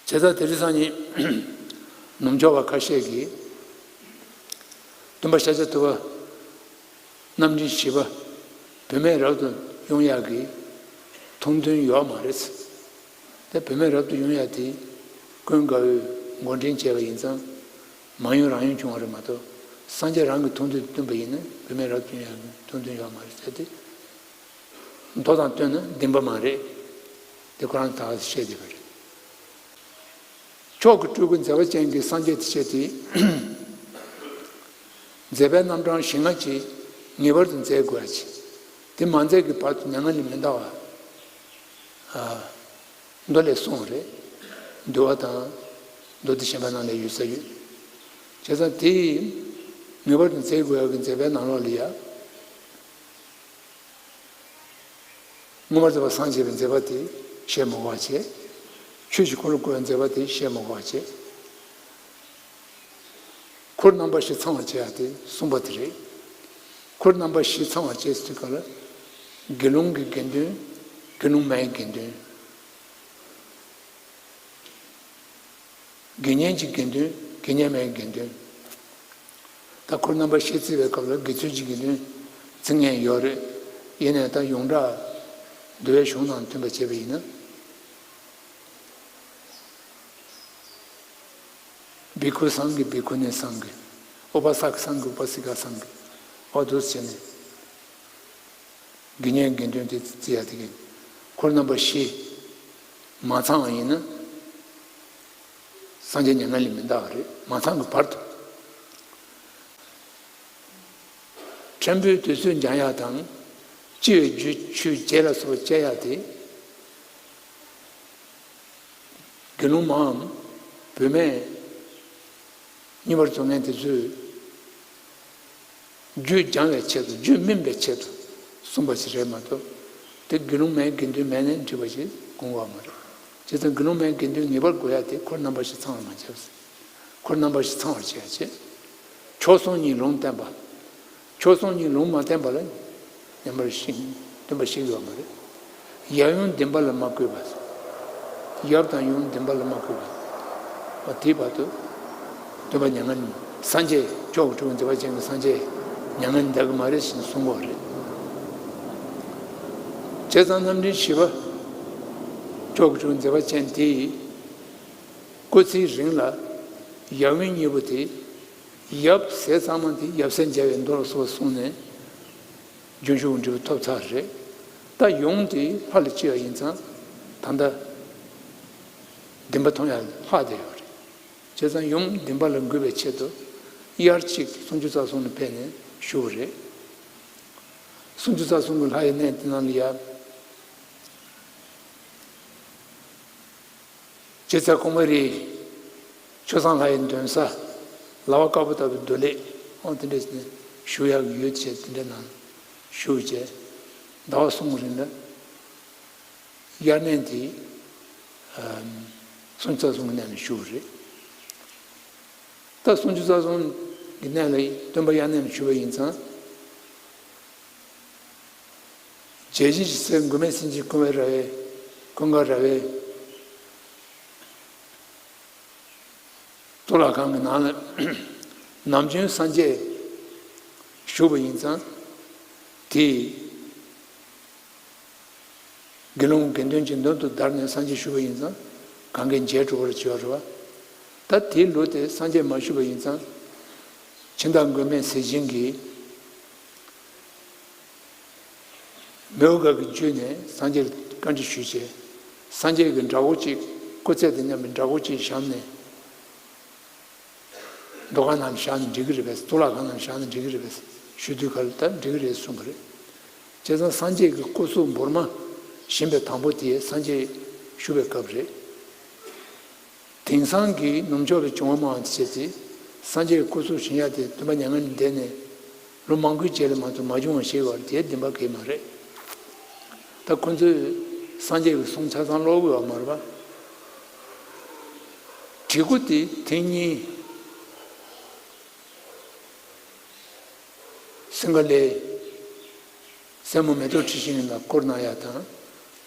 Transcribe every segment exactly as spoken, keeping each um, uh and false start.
བྱས་ཙང་དེ་རིང་སང་ཉིན་ནུབ་ཕྱོགས་པ་ཁ་ཤས་ཀྱིས་སྟོན་པ་ཤཱཀྱ་ཐུབ་པ་རྣམ་འདྲེན་བཞི་པ་བུད་མེད་རབ་ཏུ་དབྱུང་ཡག་གི་ཐུགས་འདུན་ཡོད་མ་རེད། དེ་བུད་མེད་རབ་ཏུ་དབྱུང་ཡག་དེ་ཀུན་དགའ་བོས་འགོ་འདྲེན་བྱས་པ་ཡིན་ཙང་མ་ཡོང་རང་ཡོང་བྱུང་བ་རེད་མ་གཏོགས། སངས་རྒྱས་རང་གི་ཐུགས་འདུན་བསྟུན་པ་ཡིན་ན་བུད་མེད་རབ་ཏུ་དབྱུང་ཡག་གི་ཐུགས་འདུན་ཡོད་མ་རེད་ཟེར་ཏེ། མདོ་དང་བསྟུན་ན་བདེན་པ་མ་རེད། དེ་ཁོ་རང་ད་ག་སེ་བཤད་བསྡད་པ་རེད། མཆོག་གི་སྤྲུལ་སྐུ་མཛད་པ་ཅན་གྱི་སངས་རྒྱས་དེ་བྱས་ཏེ། མཛད་པའི་རྣམ་གྲངས་བཞི་ལྔ་ཅིག་ངེས་པར་དུ་མཛད་དགོས་ཡ་ཅིག་དེ་མ་མཛད་ཀྱི་བར་དུ་མྱ་ངན་ལས་མི་འདའ་བ། མདོ་ལས་གསུངས་རེད། འདུལ་བ་དང་། མདོ་སྡེ་གཞན་པ་ནང་ལ་ཡོད་ས་ཡོད། བྱས་ཙང་དེ་ངེས་པར་དུ་མཛད་དགོས་ཡ་གི་མཛད་པའི་ནང་ལོགས་ལ་ཡ། མངོན་པར་མཛད་པ་སངས་རྒྱས་པའི་མཛད་པ་དེ་བཤད་མི་དགོས་པ་བྱས། ཆོས་ཀྱི་འཁོར་ལོ་བསྐོར་བའི་མཛད་པ་དེ་བཤད་མི་དགོས་པ་བྱས། འཁོར་རྣམ་པ་བཞི་ཚང་བར་བྱེད་ཡ་དེ་གསུངས་པ་དེ་རེད། འཁོར་རྣམ་པ་བཞི་ཚང་བར་བྱེད་ཟེར་དུས་སྐབས་ལ། དགེ་སློང་གི་དགེ་འདུན། དགེ་སློང་མའི་དགེ་འདུན། དགེ་བསྙེན་གྱི་དགེ་འདུན། དགེ་བསྙེན་མའི་དགེ་འདུན། ད་འཁོར་རྣམ་པ་བཞི་བརྩི་བའི་སྐབས་ལ་དགེ་ཚུལ་གྱི་དགེ་འདུན་བརྩི་མཁན་ཡོད་རེད། ཡིན་ནའི་ད་ཡོངས་གྲགས་འདུལ་བའི་གཞུང་དང་མཐུན་པ་བྱས་པ་ཡིན་ན། བྷི་ཁུ་སང་གི་བྷི་ཁུ་ནི་སང་གི། ཨུ་པ་ས་ཀ་སང་གི་ཨུ་པ་སི་ཀ་སང་གི། འོ་འདུག་སེ་བྱས་ནས། དགེ་བསྙེན་དགེ་འདུན་དེ་བརྩི་ཡ་དེ་གི། འཁོར་རྣམ་པ་བཞི་མ་ཚང་བ་ཡིན་ན། སངས་རྒྱས་མྱ་ངན་ལས་མི་འདའ་བ་རེད། མ་ཚང་གི་བར་དུ། ཕྲན་བུའི་དུས་ཚོད་འགྱངས་ཡག་དང་། ལྕི་བའི་རྒྱུ་ཆུའི་རྗེས་ལ་སོགས་བཅད་ཡག་དེ། དགེ་སློང་མའམ་བུད་མེད་གཉིས་པར་བརྩི་མཁན་དེ་ཚོས་རྒྱུད་སྦྱང་བའི་ཆེད་དུ་རྒྱུད་སྨིན་པའི་ཆེད་དུ་གསུངས་པ་ཞིག་རེད་མ་གཏོགས། དེ་དགེ་སློང་མའི་དགེ་འདུན་མེད་ནས་བྲིས་པ་ཞིག་དགོངས་པ་མ་རེད། བྱས་ཙང་དགེ་སློང་མའི་དགེ་འདུན་ངེས་པར་དགོས་ཡ་དེ་འཁོར་རྣམ་པ་བཞི་ཚང་བར་མ་བྱས། འཁོར་རྣམ་པ་བཞི་ཚང་བར་བྱེད་ཡ་བྱེད། མཆོག་ཟུང་གཉིས་ལུང་བསྟན་པ། མཆོག་ཟུང་གཉིས་ལུང་མ་བསྟན་པ་ལ་ཉམས་པར་ཤེས་སྟོན་པ་ཞིག་ཡོད་མ་རེད། ཡབ་ཡུམ་བདེན་པ་ལ་མ་གུས་པ། ཡབ་དང་ཡུམ་བདེན་པ་ལ་མ་གུས་པ། འོ་དེའི་བར་དུ་སྟོན་པ་མྱ་ངན་སངས་རྒྱས་མཆོག་གི་སྤྲུལ་སྐུ་མཛད་པ་ཅན་གྱི་སངས་རྒྱས་མྱ་ངན་འདའ་གི་མ་རེད་ཞེས་གསུང་གི་ཡོད་རེད། བྱས་ཙང་རྣམ་འདྲེན་བཞི་པ་མཆོག་གི་སྤྲུལ་སྐུ་མཛད་པ་ཅན་དེ་ཡི་སྐུ་ཚེའི་རིང་ལ་ཡབ་ཡུམ་གཉིས་པོ་དེ། ཡབ་ཟས་གཙང་མ་དེ་ཡབ་སྲས་མཇལ་བའི་མདོ་ལ་སོགས་གསུངས་ནས་རྒྱུན་ཞུགས་འབྲས་བུ་ཐོབ་ཚར་རེད། ད་ཡུམ་དེ་ལྷ་ལ་སྐྱེ་བ་ཡིན་ཙང་ད་ལྟ་བདེན་པ་མཐོང་ཡ་ལྷ་དེ་ཡོད་རེད། བྱས་ཙང་ཡུམ་བདེན་པ་ལ་འགོད་པའི་ཆེད་དུ་དབྱར་གཅིག་སུམ་ཅུ་རྩ་གསུམ་ལ་ཕེབས་ནས་བཞུགས་པ་རེད། སུམ་ཅུ་རྩ་གསུམ་གྱི་ལྷ་ཡི་གནས་དེ་ནང་ལ་ཡ། སྤྱི་རྩ་ཀུ་མ་རི། ཆོས་བཟང་ལྷ་ཡི་འདོན་ས། ལ་བ་དཀར་པོ་ལྟ་བུའི་འདུ་ལེགས། ཨང་དེ་འདྲ་ཞིག་ནས་བཞུགས་ཡག་ཡོད་ཅེས་དེ་འདྲ་ནང་བཞུགས་བྱས། ཟླ་བ་གསུམ་རིང་ལ་དབྱར་གནས་དེ་སུམ་ཅུ་རྩ་གསུམ་གྱི་གནས་ལ་བཞུགས་རེད། ད་སུམ་ཅུ་རྩ་གསུམ་གྱི་གནས་ལ་སྟོན་པ་དབྱར་གནས་ལ་བཞུགས་པ་ཡིན་ཙང་། རྒྱལ་བྱེད་ཀྱི་སྲས་མགོན་མེད་ཟས་སྦྱིན་ཀུན་དགའ་ར་བའི། ཀུན་དགའ་ར་བའི་གཙུག་ལག་ཁང་གི་ནང་ལ་ནམ་རྒྱུན་སངས་རྒྱས་བཞུགས་པ་ཡིན་ཙང་། དེས་དགེ་སློང་དགེ་འདུན་གྱི་མདུན་དུ་བདར་ནས་སངས་རྒྱས་བཞུགས་པ་ཡིན་ཙང་གང་གས་མཇལ་འགྲོ་བར་བྱེད་པ་རེད་བ། ད་དེའི་ལུགས་དེ་སངས་རྒྱས་མ་བཞུགས་པ་ཡིན་ཙང་། ཕྱི་ཟླ་མགོན་མེད་ཟས་སྦྱིན་གྱིས། མོའུ་འགལ་གྱི་བརྒྱུད་ནས་སངས་རྒྱས་ལ་བཀའ་འདྲི་ཞུས་བྱས། སངས་རྒྱས་ཀྱི་འདྲ་བོ་གཅིག་སྐུ་ཚད་དང་མཉམ་པའི་འདྲ་བོ་གཅིག་བཞག་ནས། མདོ་ཁང་ནང་བཞག་ན་འགྲིག་གི་རེད་པས། གཙུག་ལག་ཁང་ནང་བཞག་ན་འགྲིག་གི་རེད་པས་ཞུ་དུས་ག་ལ་ད་འགྲིག་གི་རེད་གསུངས་པ་རེད། བྱས་ཙང་སངས་རྒྱས་ཀྱི་སྐུ་གཟུགས་འབུར་མ་བཞེངས་པའི་དང་པོ་དེ་སངས་རྒྱས་བཞུགས་པའི་སྐབས་རེད། དེང་སང་གི་ནུབ་ཕྱོགས་པའི་བྱུང་བ་མང་བ་བྱས་ཏེ། སངས་རྒྱས་ཀྱི་སྐུ་གཟུགས་བཞེངས་ཡག་དེ་སྟོན་པ་མྱ་ངན་ལས་འདས་ནས་ལོ་མང་པོའི་རྗེས་ལ་མ་གཏོགས་མ་བྱུང་བ་ཞིག་ཡོད་རེད། དེ་བདེན་པ་གང་ཡང་མ་རེད། ད་ཁོ་ཚོས་སངས་རྒྱས་ཀྱི་གསུང་ཆ་ཚང་ཀློག་གི་ཡོད་མ་རེད་པ། བྲིས་སྐུ་དེ་དེ་ཉིད་སིངྒ་ལའི་སྲས་མོ་མེ་ཏོག་ཁྲི་བཞེངས་ལ་བསྐུར་གནང་ཡག་དང་།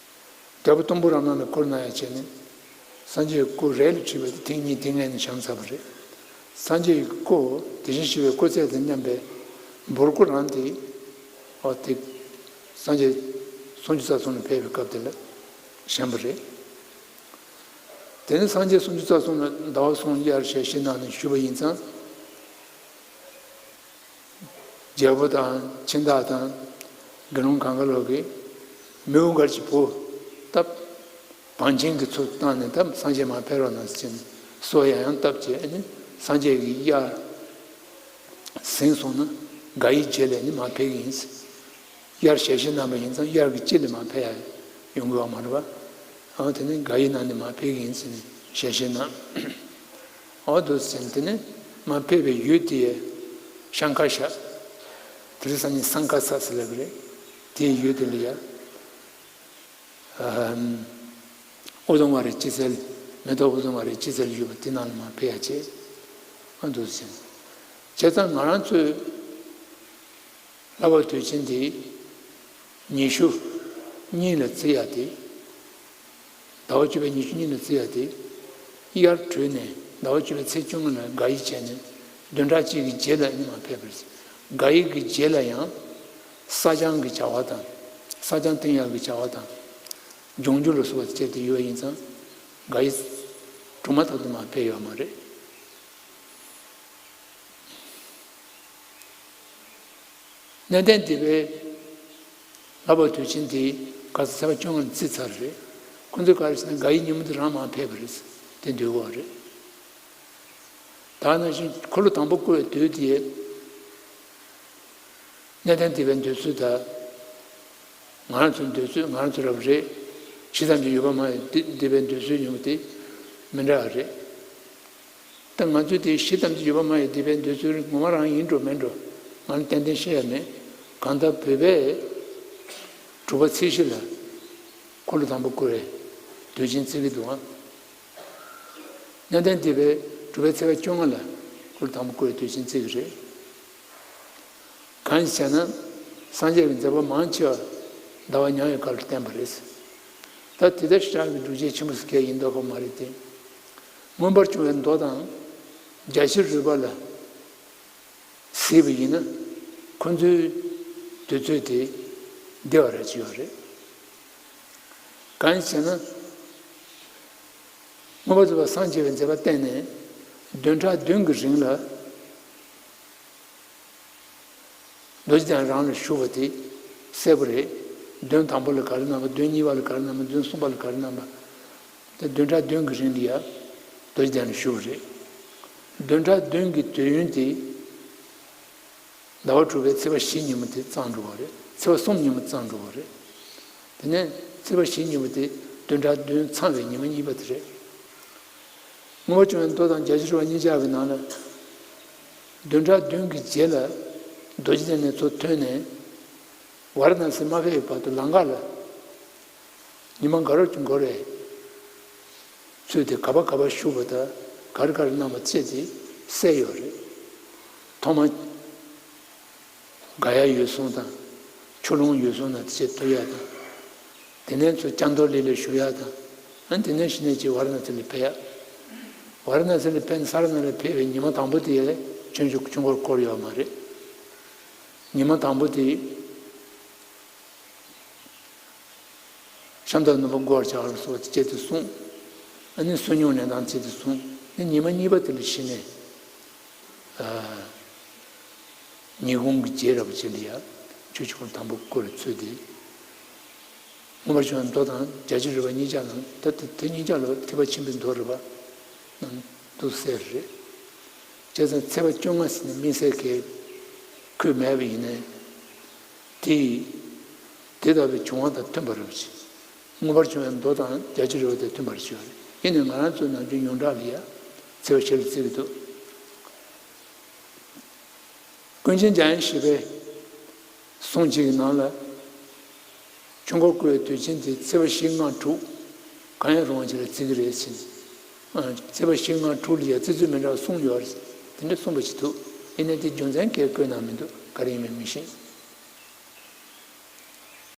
རྒྱལ་པོ་སྟོང་པོ་རང་ནང་ལ་བསྐུར་གནང་ཡག་བྱས་ནས། སངས་རྒྱས་ཀྱི་སྐུ་རལ་ལ་བྲིས་པ་དེ་ཐེངས་གཉིས་དེ་སྔས་ནས་བཞེངས་ཚར་བ་རེད། སངས་རྒྱས་ཀྱི་སྐུ་དེ་བཞིན་གཤེགས་པའི་སྐུ་ཚད་དང་མཉམ་པའི་འབུར་སྐུ་རང་དེ། ཨོ་དེ། སངས་རྒྱས་སུམ་ཅུ་རྩ་གསུམ་ལ་ཕེབས་པའི་སྐབས་དེ་ལ་བཞེངས་པ་རེད། དེ་ནས་སངས་རྒྱས་སུམ་ཅུ་རྩ་གསུམ་ལ་ཟླ་བ་གསུམ་དབྱར་ཞལ་བཞེས་གནང་ནས་བཞུགས་པ་ཡིན་ཙང་། རྒྱལ་པོ་དང་ཁྱིམ་བདག་དང་དགེ་སློང་གང་ག་ལོག་གིས་མིའུ་འགར་གྱི་བུ་སྟབས། བང་ཆེན་གྱི་ཚུལ་བཏང་ནས་ད་སངས་རྒྱས་མར་ཕེབས་རོགས་གནང་ཟེར་ནས་གསོལ་ཡང་ཡང་བཏབ་བྱས་ནས་སངས་རྒྱས་ཀྱི་དབྱར་ཟིན་སོང་ན་དགའ་ཡི་རྗེས་ལ་ནི་མར་ཕེབས་ཀྱི་ཡིན། དབྱར་ཞལ་བཞེས་གནང་བ་ཡིན་ཙང་དབྱར་གྱི་དཀྱིལ་ལ་མར་ཕེབས་ཡ་ཡོང་གི་ཡོད་མ་རེད་པ། ཨ་དེ་ནས་དགའ་ཡི་ནང་ནས་མར་ཕེབས་ཀྱི་ཡིན་ཟེར་ནས་ཞལ་བཞེས་གནང་། ཨོ་འདུག་ཟེར་ནས་དེ་ནས་མར་ཕེབས་པའི་ཡུལ་དེ་ཡི་ཤང་ཀ་ཤ། དེ་རིང་སང་ཉིན་སང་ཀ་ས་ཟེར་ལབ་ཀྱི་རེད། དེའི་ཡུལ་དེ་ལ་ཡ། ཨ་ཨུ་དུམ་ཝ་རའི་སྐྱེད་ཚལ། མེ་ཏོག་ཨུ་དུམ་ཝ་རའི་སྐྱེད་ཚལ་ཡོད་པ་དེ་ནང་ལ་མར་ཕེབས་ཡ་བྱས། ཨ་འདུག་ཟེར། བྱས་ཙང་ང་རང་ཚོའི་ལྷག་པ་དུས་ཆེན་དེ་ཉི་ཤུ་གཉིས་ལ་བརྩི་ཡ་དེ། ཟླ་བ་བཅུ་པའི་ཉི་ཤུ་གཉིས་ལ་བརྩི་ཡ་དེ། དབྱར་གྲོལ་ནས་ཟླ་བ་བཅུ་པའི་ཚེས་བཅོ་ལྔ་ལ་དགའ་ཡི་བྱས་ནས་བདུན་ཕྲག་གཅིག་གི་རྗེས་ལ་ནི་མར་ཕེབས་པ་རེད། དགའ་ཡི་གི་རྗེས་ལ་ཡང་། སྲ་བརྐྱང་གི་བྱ་བ་དང་། སྲ་བརྐྱང་བསྟེན་ཡག་གི་བྱ་བ་དང་། ལྗོངས་རྒྱུ་ལ་སོགས་པ་བྱས་ཏེ་ཡོད་པ་ཡིན་ཙང་། དགའ་ཡི་གྲུབ་མ་ཐག་ཏུ་མར་ཕེབས་ཡོད་མ་རེད། གནས་བརྟན་སྡེ་པའི་ལྷག་པ་དུས་ཆེན་དེ་ག་ས་ཚེས་པ་བཅོ་ལྔ་ལ་བརྩིས་ཚར་རེད། ཁོ་ཚོས་ག་རེ་ཟེར་ན་དགའ་ཡི་ཉིན་མོ་དེ་རང་མར་ཕེབས་པ་རེད། དེ་འདོད་ཀྱི་ཡོད་རེད། ད་ནང་བཞིན་འཁོར་ལོ་དང་པོ་བསྐོར་བའི་དུས་དེ། གནས་བརྟན་སྡེ་པའི་འདོད་ཚུལ་དང་། ང་རང་ཚོའི་འདོད་ཚུལ་ང་རང་ཚོ་རབ་རེད། ཞེ་ཙམ་གྱི་ཡོད་པ་མ་ཡིན་སྡེ་པའི་འདོད་ཚུལ་ཡོང་གི་དེ་མི་འདྲ་བ་རེད། ད་ང་ཚོས་དེ་ཞེ་ཙམ་གྱི་ཡོད་པ་མ་ཡིན་སྡེ་པའི་འདོད་ཚུལ་ངོ་མ་རང་ཡིན་འགྲོ་མིན་འགྲོ་ང་ལ་ཏན་ཏན་བཤད་ཡ་མེད། གང་ལྟར་བོད་པས་དྲུག་པ་ཚེས་བཞི་ལ་འཁོར་ལོ་དང་པོ་བསྐོར་བའི་དུས་ཆེན་བརྩི་གི་འདུག་ཨང་། གནས་བརྟན་སྡེ་པས་དྲུག་པའི་ཚེས་པ་བཅོ་ལྔ་ལ་འཁོར་ལོ་དང་པོ་བསྐོར་བའི་དུས་ཆེན་བརྩི་གི་རེད། གང་ཞིག་བྱས་ན་སངས་རྒྱས་ཀྱི་མཛད་པ་མང་ཆེ་བ་ཟླ་བ་ཉའི་སྐབས་ལ་བསྟན་པ་རེད། ད་དེ་ལྟར་ཞེ་དྲག་གི་སྒྲུབ་བྱེད་ཆེན་པོ་ཟེར་མཁན་ཡིན་མདོག་ཁ་མ་རེད་དེ། མངོན་པར་བྱུང་བའི་མདོ་དང་རྒྱ་ཆེར་རོལ་པ་ལ་གཟིགས་པ་ཡིན་ན་ཁོ་ཚོའི་དུས་ཚོད་དེ་བདེ་བ་ར་ཅིག་ཡོད་རེད། གང་ཞིག་བྱས་ན་མངོན་པར་རྫོགས་པར་སངས་རྒྱས་པའི་མཛད་པ་བསྟན་ནས་བདུན་ཕྲག་བདུན་གྱི་རིང་ལ། རྡོ་རྗེ་གདན་རང་ལ་བཞུགས་པ་དེ་གསལ་པོ་རེད། བདུན་དང་པོ་ལ་ག་རེ་གནང་བ། བདུན་གཉིས་པ་ལ་ག་རེ་གནང་བ། བདུན་གསུམ་པ་ལ་ག་རེ་གནང་བ། དེ་བདུན་ཕྲག་བདུན་གྱི་རིང་ལ་ཡ་རྡོ་རྗེ་གདན་ལ་བཞུགས་པ་རེད། བདུན་ཕྲག་བདུན་གྱི་དུས་ཡུན་དེ་ཟླ་བ་དྲུག་པའི་ཚེས་པ་བཞི་ཉིན་མོ་དེ་ཙམ་འགྲོ་བ་རེད། ཚེས་པ་གསུམ་ཉིན་མོ་ཙམ་འགྲོ་བ་རེད། དེ་ནས་ཚེས་པ་བཞི་ཉིན་མོ་དེ་བདུན་ཕྲག་བདུན་ཚང་བའི་ཉི་མ་གཉིས་པ་དེ་རེད། མངོན་པར་བྱུང་བའི་མདོ་དང་རྒྱ་ཆེར་རོལ་པ་གཉིས་ཆར་གྱི་ནང་ལ། བདུན་ཕྲག་བདུན་གྱི་རྗེས་ལ་རྡོ་རྗེ་གདན་ནས་ཚུར་ཐོན་ནས་ཝཱ་ར་ཎ་སི་མ་ཕེབས་པའི་བར་དུ་ལམ་ཁ་ལ་ཉི་མ་འགའ་རོབ་ཀྱི་འགོར་བའི་ཚུལ་དེ་ག་པར་ག་པར་བཞུགས་པ་དང་ག་རེ་ག་རེ་གནང་བ་བཅས་དེ་གསལ་ཡོད་རེད། ཐོག་མར་ག་ཡ་འོད་སྲུང་དང་ཆུ་ཀླུང་འོད་སྲུང་དང་དེ་བཅས་ཐུག་ཡ་དང་། དེ་ནས་ཚུར་སྐྱ་མདོ་གླིང་ལ་བཞུགས་ཡ་དང་། ཨ་དེ་ནས་གཞི་ནས་ཅིག་ཝཱ་ར་ཎ་སི་ལ་ཕེབས་ཡ། ཝཱ་ར་ཎ་སི་ལ་ཕེབས་ནས་ས་ར་ནཱ་ལ་ཕེབས་པའི་ཉི་མ་དང་པོ་དེ་ལ་ཆོས་འབྱུང་ཆོས་འཁོར་བསྐོར་ཡོད་མ་རེད། ཉི་མ་དང་པོ་དེ་ཤམ་ཐབས་ནུབ་པ་བསྐོར་བྱ་བ་སོགས་བྱས་ཏེ་གསུངས། ཨ་ནི་བསོད་སྙོམས་ལེན་སྟངས་བྱས་ཏེ་གསུངས། ཨ་ནི་ཉི་མ་གཉིས་པ་དེ་ལ་གཞི་ནས། ཨ། ཉིན་གུང་གི་རྗེས་རབ་ཅིག་ལ་ཡ། ཆོས་འཁོར་དང་པོ་བསྐོར་བའི་ཚུལ་དེ། མངོན་པར་བྱུང་བའི་མདོ་དང་རྒྱ་ཆེར་རོལ་པ་གཉིས་ཆ་ནང་ད་དེ་དེ་གཉིས་ཆ་ལ་ཐེག་པ་ཆེན་པོའི་མདོ་རེད་པ། ནང་དུ་གསལ་རེད། བྱས་ཙང་ཚེས་པ་བཅོ་ལྔ་ཟེར་ནས་དམིགས་བསལ་གྱི་ཁོས་མེད་པ་ཡིན་ནའི། དེ་ཡིས་དེ་ལྟ་བུའི་བྱུང་བ་དང་མཐུན་པར་རེད་ཅིང་། མངོན་པར་བྱུང་བའི་མདོ་དང་རྒྱ་ཆེར་རོལ་པ་དང་མཐུན་པར་བྱས་པ་རེད། ཡིན་ནའི་ང་རང་ཚོའི་ནམ་རྒྱུན་ཡོངས་གྲགས་ལ་ཡ་ཚེས་པ་བཞི་ལ་བརྩི་གི་འདུག། ཀུན་མཁྱེན་འཇམ་དབྱངས་བཞི་པའི་གསུང་གཅིག་གི་ནང་ལ། ཆོས་འཁོར་བསྐོར་བའི་དུས་ཆེན་དེ་ཚེས་པ་བཞི་ལྔ་དྲུག་གང་ཡང་རུང་བ་ཅིག་ལ་བརྩི་གི་རེད་ཟེར་ནས། ཚེས་པ་བཞི་ལྔ་དྲུག་ལ་ཡ་བརྩི་ཚུལ་མི་འདྲ་བ་གསུངས་ཡོད་རེད། དེ་འདྲ་གསུངས་པ་ཞིག་འདུག། ཡིན་ནའི་དེ་རྒྱུ་མཚན་གང་ཡང་བཀོད་གནང་མི་འདུག། ག་རེ་ཡིན་མིན་མི་ཤེས།